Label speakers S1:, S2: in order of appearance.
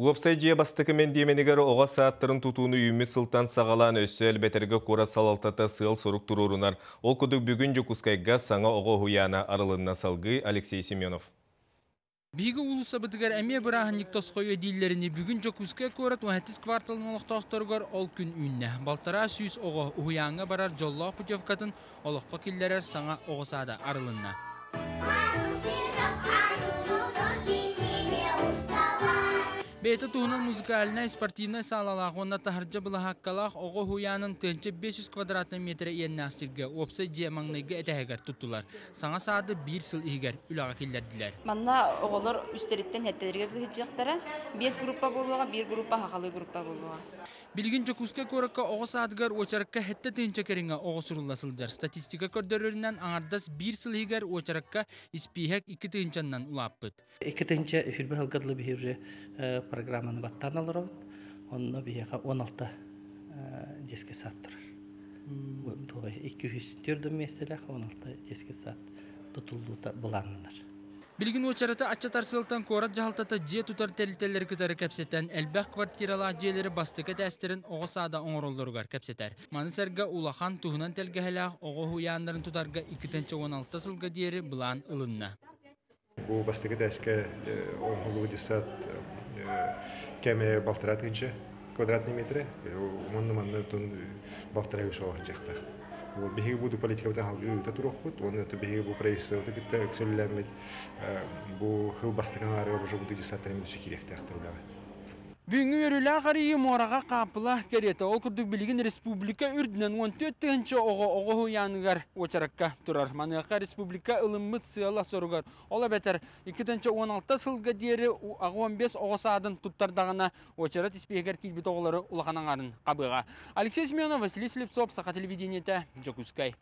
S1: Уопсай дьиэ бастакы мэндиэмэнигэр оҕо саадтарын тутууну үүммүт сылтан саҕалаан өссө элбэтэргэ куорат салалтата сыал-сорук туруорунар. Ол курдук бүгүн Дьокуускайга саҥа оҕо уһуйаана арылынна, салгыы Алексей Семенов.
S2: Биһиги уулуссабытыгар эмиэ бырааһынньык тосхойуо дииллэринии бүгүн Дьокуускай куорат XVII кварталын олохтоохторугар ол күн үүннэ. 1,500 оҕо уһуйааҥҥа барар дьоллоох путевкатын олоххо киллэрэр саҥа оҕо саада арылынна. Бэйэтэ туһунан музыкальнай, спортивнай саалалаах уонна таһырдьа былаһааккалаах оҕо уһуйаанын 1500 квадратнай миэтэрэ иэннээх сиргэ уопсай дьиэ маҥнайгы этэһигэр туттулар. Саҥа саады биир сыл иһигэр үлэҕэ киллэрдилэр.
S3: Манна оҕолор үстэриттэн сэттэлэригэр ыһыдьыахтара. Биэс группа буолуоҕа, биир группа сахалыы группа буолуоҕа.
S2: Билигин Дьокуускай куоракка оҕо саадыгар уочаракка 7 тыһыынча кэриҥэ оҕо сурулла сылдьар. Статистика көрдөрөрүнэн, аҥардас биир сыл иһигэр уочаракка испииһэк 2 тыһыынчаннан улааппыт.
S4: 2 тыһыынча 20 сылга дылы биһиги программаны баттаан олоробут. Онно биһиэхэ 16 детский сад турар. 204 миэстэлээх 16 детский сад тутуллуута былааннанар.
S2: Билигин уочараты аччатар сыалтан куорат дьаһалтата дьиэ тутар тэрилтэлэри кытары кэпсэтэн, элбэх квартиралаах дьиэлэри бастакы этээстэрин оҕо саада оҥороллоругар кэпсэтэр. Маны сэргэ улахан туһунан тэлгэһэлээх оҕо уһуйааннарын тутарга 2016 сылга диэри былаан ылынна.
S5: Бу бастакы этээскэ оҥоһуллубут детсад кээмэйэ 1,5 тыһыынча квадратный метрэ. Уонна манна 1,5 үс оҕо сылдьыахтаах. Биһиги бу политикабытын салгыы ыыта туруохпут, уонна биһиги бу правительствобыты кытта ыкса үлэлээммит бу сыл бастакы аҥаарыгар уже бу детсадтарын бүтүсү киириэхтээхтэр үлэҕэ.
S2: Бүгүҥҥү үөрүүлээх арыйыы муораҕа хааппыла кэриэтэ. Ол курдук билигин республика үрдүнэн 14 тыһыынча оҕо оҕо уһуйааныгар уочаракка турар. Маныаха республика ылыммыт сыала соругар. Ол эбэтэр 2016 сылга диэри 15 оҕо саадын туттардаҕына уочарат испииһэгэр киирбит оҕолору улахан аҥарын хабыаҕа. Алексей Семенов, Василий Слепцов, Саха телевидениетэ, Дьокуускай.